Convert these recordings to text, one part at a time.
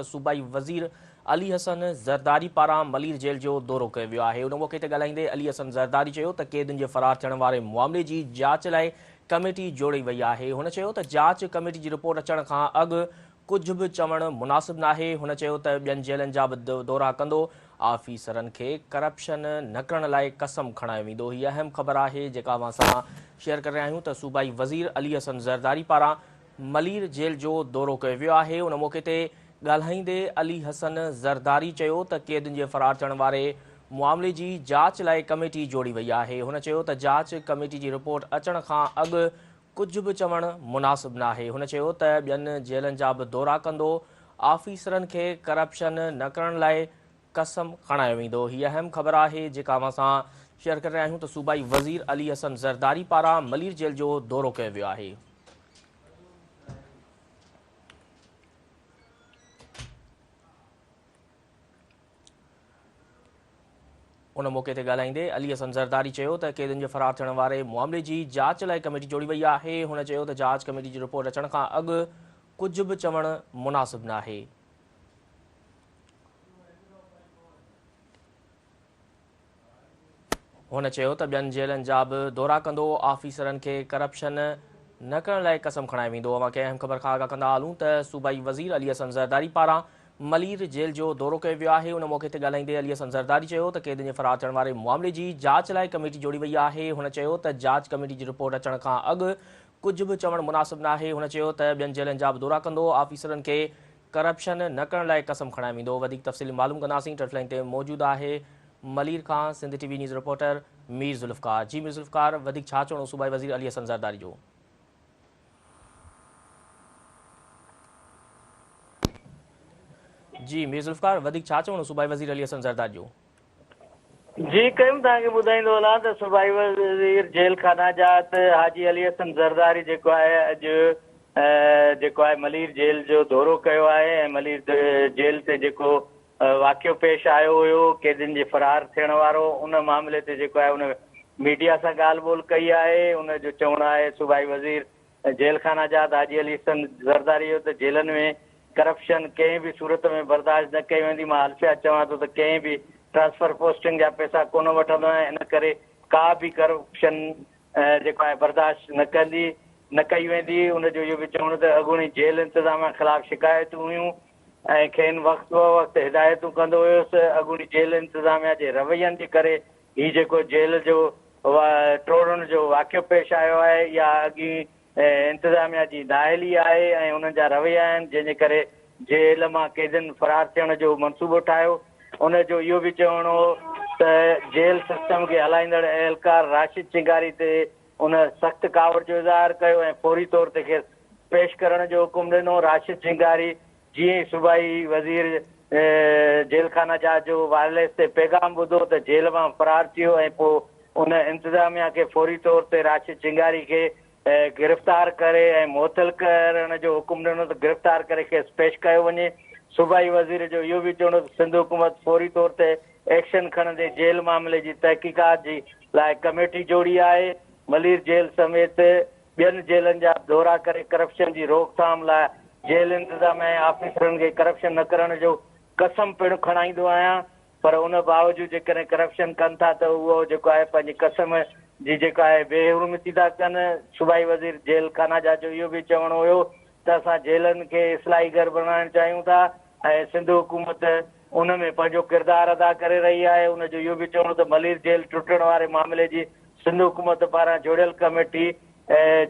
صوبائي وزير علي حسن زرداري پاران ملير جيل جو دورو ڪيو ويو آهي. ان موقعي تي ڳالهائيندي علي حسن زرداري چيو ته قيدين جي فرار ٿيڻ واري معاملي جي جاچ لاء ڪميٽي جوڙي وئي آهي. هن چيو ته جاچ ڪميٽي جي رپورٽ اچڻ کان اڳ ڪجهه به چوڻ مناسب ناهي. هن چيو ته ٻين جيلن جا به دورا ڪندو، آفيسرن کي ڪرپشن نه ڪرڻ لاء قسم کڻايو ويندو. هي اهم خبر آهي جيڪا اوهان سان شيئر ڪري رهيا آهيون ته صوبائي وزير علي حسن زرداري پاران ملير جيل جو دورو ڪيو ويو آهي. ان موقعي تي ڳالهائيندي علي حسن زرداري چيو ته قيدين جي فرار ٿيڻ واري معاملي جي جاچ لاء ڪميٽي جوڙي وئي آهي. هن چيو ته جاچ ڪميٽي جي رپورٽ اچڻ کان اڳ ڪجهه به چوڻ مناسب ناهي. هن چيو ته ٻين جيلن جا به دورا ڪندو، آفيسرن کي ڪرپشن نه ڪرڻ لاء قسم کڻايو ويندو. هي اهم خبر آهي جيڪا اوهان سان شيئر ڪري رهيا آهيون ته صوبائي وزير علي حسن زرداري پاران ملير جيل جو دورو ڪيو ويو آهي. ان موقعي تي ڳالهائيندي علي حسن زرداري چيو ته قيدين جي فرار ٿيڻ واري معاملي جي جاچ لاء ڪميٽي جوڙي وئي آهي. هن چيو ته جاچ ڪميٽي جي رپورٽ اچڻ کان اڳ ڪجهه به چوڻ مناسب ناهي. هن چيو ته ٻين جيلن جا به دورا ڪندو، آفيسرن کي ڪرپشن نه ڪرڻ لاء قسم کڻايو ويندو. اوهان کي اهم خبر کان آگاهه ڪندا هلون ته صوبائي وزير علي حسن زرداري پاران ملير جيل جو دورو ڪيو ويو آهي. ان موقعي تي ڳالهائيندي علي حسن زرداري چيو ته قيدين جي فرار ٿيڻ واري معاملي جي جاچ لاء ڪميٽي جوڙي وئي آهي. هن چيو ته جاچ ڪميٽي جي رپورٽ اچڻ کان اڳ ڪجهه به چوڻ مناسب ناهي. هن چيو ته ٻين جيلن جا به دورا ڪندو، آفيسرن کي ڪرپشن نه ڪرڻ لاء قسم کڻايو ويندو. وڌيڪ تفصيل معلوم ڪنداسين. ٽرف لائين تي موجود آهي ملير کان Sindh T V news reporter Mir Zulfiqar. جي مير ذوالفقار وڌيڪ ڇا چوڻو صوبائي وزير علي حسن زرداري جو. جي مير ذوالفقار وڌيڪ ڇا چوڻو صوبائي وزير علي حسن زرداري جو. جي ڪيم توهان کي ٻڌائيندو هلان ته صوبائي وزير جيل خانه جات حاجي علي حسن زرداري جيڪو آهي اڄ جيڪو آهي ملير جيل جو دورو ڪيو آهي ۽ ملير جيل تي جيڪو واقعو پيش آيو هيو قيدين جي فرار ٿيڻ وارو ان معاملي تي جيڪو آهي ان ميڊيا سان ڳالهه ٻولهه ڪئي آهي ان جو چوڻ آهي صوبائي وزير جيل خانه جات حاجي علي حسن زرداري جو ته جيلن ۾ ڪرپشن ڪنهن به صورت ۾ برداشت نه ڪئي ويندي، مان حلفيا چوان ٿو ته ڪنهن به ٽرانسفر پوسٽنگ جا پئسا ڪونه وٺندو آهيان، ان ڪري ڪا به ڪرپشن جيڪو آهي برداشت نه ڪندي نه ڪئي ويندي، ان جو اهو به چوڻ ته اڳوڻي جيل انتظاميا خلاف شڪايتون هيون ۽ کين وقت بوقت هدايتون ڪندو هيس، اڳوڻي جيل انتظاميا جي روين جي ڪري هي جيڪو جيل جو ٽوڙڻ جو واقعو پيش آيو آهي اها اڳين انتظاميا جي نااهلي آهي ۽ انهن جا رويا آهن جنهن جي ڪري جيل مان قيدين فرار ٿيڻ جو منصوبو ٺاهيو. ان جو اهو به چوڻ هو ته جيل سسٽم کي هلائيندڙ اهلڪار راشد چنگاري تي ان سخت ڪاوڙ جو اظهار ڪيو ۽ فوري طور تي کيس پيش ڪرڻ جو حڪم ڏنو. راشد چنگاري جيئن ئي صوبائي وزير جيل خانه جات جو وائرليس تي پيغام ٻڌو ته جيل مان فرار ٿي ويو ۽ پوء ان انتظاميا کي فوري طور تي راشد چنگاري کي گرفتار ڪري ۽ معطل ڪرڻ جو حڪم ڏنو ته گرفتار ڪري کيس پيش ڪيو وڃي. صوبائي وزير جو اهو به چوڻ هو ته سنڌ حڪومت فوري طور تي ايڪشن کڻندي جيل معاملي جي تحقيقات جي لاء ڪميٽي جوڙي آهي، ملير جيل سميت ٻين جيلن جا دورا ڪري ڪرپشن جي روڪٿام لاء جيل انتظاميا ۽ آفيسرن کي ڪرپشن نه ڪرڻ جو قسم پڻ کڻائيندو آهيان پر ان باوجود جيڪڏهن ڪرپشن ڪن ٿا ته اهو جيڪو آهي پنهنجي قسم جي جيڪا آهي بي حرمتي ٿا ڪن. صوبائي وزير جيل خانه جات جو اهو به چوڻ هيو ته اسان جيلن کي اصلاحي گهر بڻائڻ چاهيون ٿا ۽ سنڌ حڪومت ان ۾ پنهنجو ڪردار ادا ڪري رهي آهي. ان جو اهو به چوڻ هو ته ملير جيل ٽٽڻ واري معاملي جي سنڌ حڪومت پاران جوڙيل ڪميٽي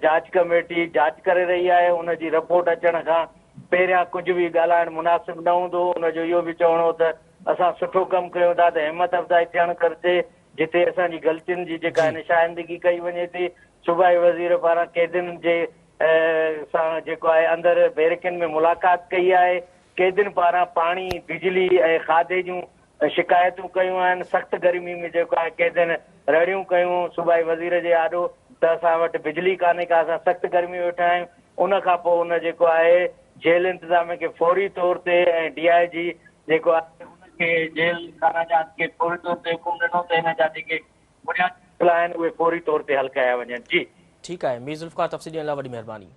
جاچ ڪميٽي جاچ ڪري رهي آهي، ان جي رپورٽ اچڻ کان پهريان ڪجهه به ڳالهائڻ مناسب نه هوندو. ان جو اهو به چوڻ هو ته اسان سٺو ڪم ڪيون ٿا ته همت افزائي ٿيڻ گهرجي، جتي اسان جي غلطين جي جيڪا نشاندگي ڪئي وڃي ٿي. صوبائي وزير پاران قيدين جي سان جيڪو آهي اندر بيرڪن ۾ ملاقات ڪئي آهي، قيدين پاران پاڻي، بجلي ۽ کاڌي جون شڪايتون ڪيون آهن، سخت گرمي ۾ جيڪو آهي قيدين رڙيون ڪيون صوبائي وزير جي آڏو ته اسان وٽ بجلي ڪانهي ڪا اسان سخت گرمي ۾ ويٺا آهيون، ان کان پوء ان جيڪو آهي جيل انتظاميه کي فوري طور تي ۽ ڊي I جي جيڪو آهي ان کي جيل خانه جات کي فوري طور تي حڪم ڏنو ته هن جا جيڪي بنيادي مسئلا آهن اهي فوري طور تي حل ڪيا وڃن جي. ٺيڪ آهي مير ذوالفقار تفصيل ڏيڻ لاء وڏي مهرباني.